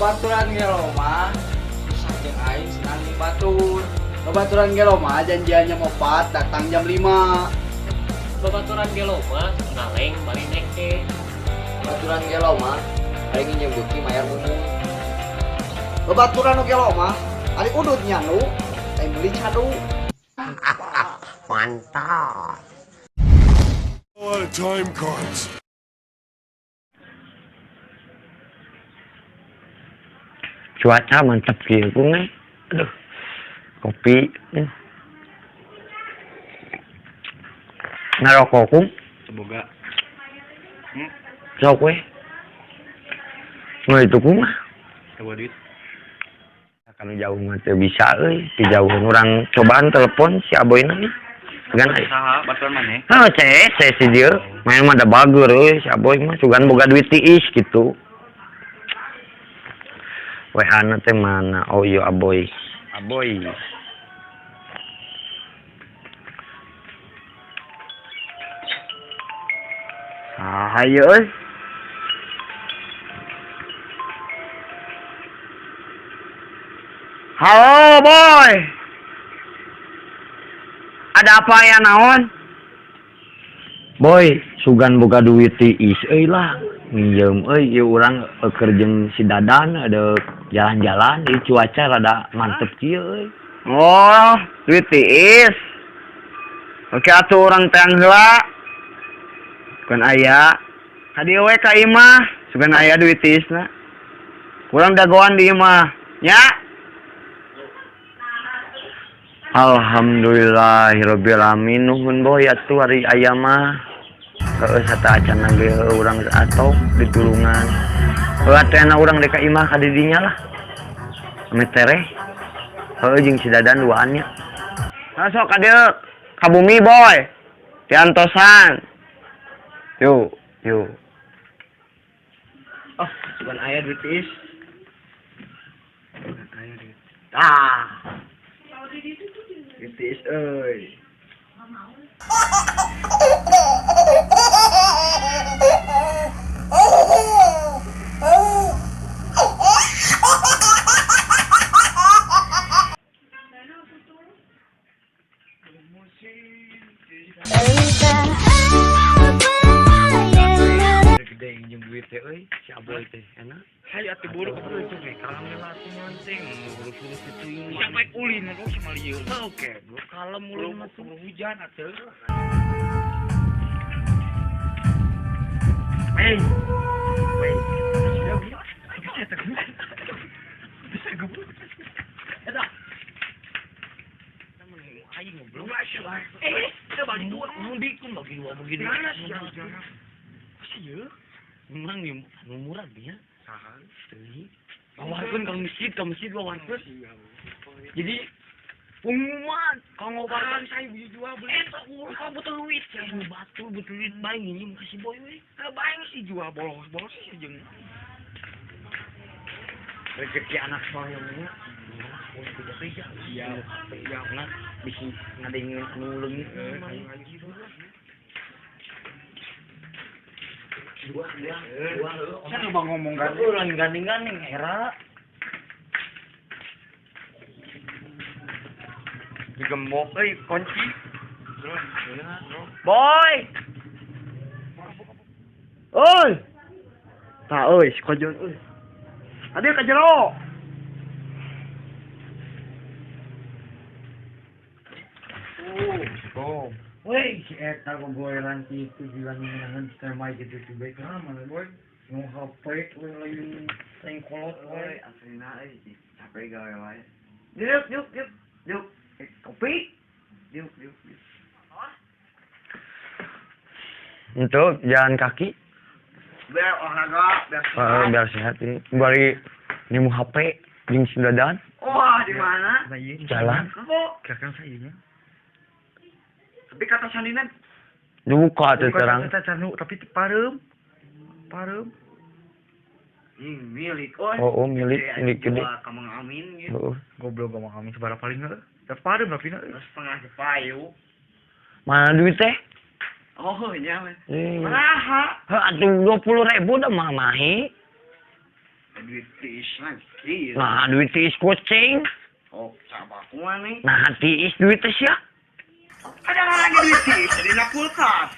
Babaturan gelo mah susah jeung aing senang jeung batur. Babaturan gelo mah janjian jam 4 datang jam 5. Babaturan gelo mah ngaleng bari neke. Babaturan gelo mah ari nginjem beuki mayar umum. Babaturan nu gelo mah ari udut nyanu, lain meuli cadu. Mantap. A lot of time cards. Cuaca mantap kieu ku nge. Aduh. Kopi. Ngarokok ku? Semoga. Sok we. Nu itu ku mah. Coba duit. Kalau jauh mah teu bisa euy, ti jauh urang cobaan telepon si Aboyna mah. Sugan aya. Saha baturan maneh? Heuh, CS si dieu. Main mah da bager euy si Aboy mah sugan boga duit tiis gitu. WA-na teh mana? Oh iya Aboy. Aboy. Saha ieu euy? Halo boy. Ada apa ya naon? Boy, sugan boga duit tiis euy lah. Minjem euy ieu urang keur jeung si Dadan ada jalan-jalan ieu cuaca rada mantep kieu euy. Oh, duit tiis. Oke atuh urang teang heula. Sugan aya. Ka dieu we ka imah, sugan aya duit tiisna. Kurang dagoan di imah. Nya. Alhamdulillahirabbil alamin nuhun boy atuh ari aya mah. Heeh sata acan ge urang atau ditulungan. Heuh atuh urang dek ka imah ka didinya lah. Ame tereh. Heuh jeung si Dadan duaan nya. Nah, sok ka dieu ka bumi boy. Diantosan. Yuk, yuk. Oh, sugan aya duit tiis. Sugan aya duit. Ah. Duit tiis euy. Gede nginjem duit teh euy, si Aboy teh enak. Hayu atuh buruk atuh itu ge kalem lah atuh nyanting, ngurus-urus itu ini. Siapa yang ulin atuh sama lieu. Oke, gua kalem ulin mah tuh. Hujan atuh. Hey. Wey. Bisa gebuk. Eta. Aing ngobrol. Kita bagi dua, mudik kun bagi dua begini. Mana sih jangan. Sih ye. Menang nih, anu murah dia. Saha? Teuing. Bawarkeun ka masjid, bawarkeun. Jadi pengumuman kang ngobarkan saya beli jual beli. Eta urang ka butuh duit, saya batu butuh duit bae nginjem ka si Boy we. Bae sih jual bolos-bolos sih jeung. Rezeki anak soleh nya. Beja-beja. Iya, iya, nah bisi ngadengin anu leungit. Dua, dua, dua. Kan bang ngomong kan. Urang gandeng-gandeng era. Digembok euy kunci. Boy. Oi. Tah euy si kojon euy. Adi ka jero. Oh. Woi, si eta gogoeran kitu bilang ngeunaan standby gitu tuh bae. Nah, mana boy? Nu HP we lain lain kolot we. Aslina euy capek gawe wae. Diuk, diuk, diuk. Diuk. Kopi. Diuk, diuk, diuk. Untuk jalan kaki. Biar olahraga, biar sehat. Biar sehat ini. Bari nemu HP jeung si Dadan. Wah, di mana? Jalan. Kok? Kirakan saya nya. Tapi kata Sandina dibuka tuh terang. Tapi pareum. Pareum. Ih, milik oh. Oh, milik, milik gede. Kamang Amin gitu. Heeh. Goblok kamang Amin sabaraha paling heuh. Tapi pareum tapi na. Setengah sepayu. Mana duit teh? Oh, nya. Eh. Maraha. Heuh, atuh 20.000 dah mah mahi. Duit tiis lagi. Nah, duit tiis kucing. Oh, coba aku nih. Nah, tiis duit teh sia. Ada lagi duit tiis di kulkas.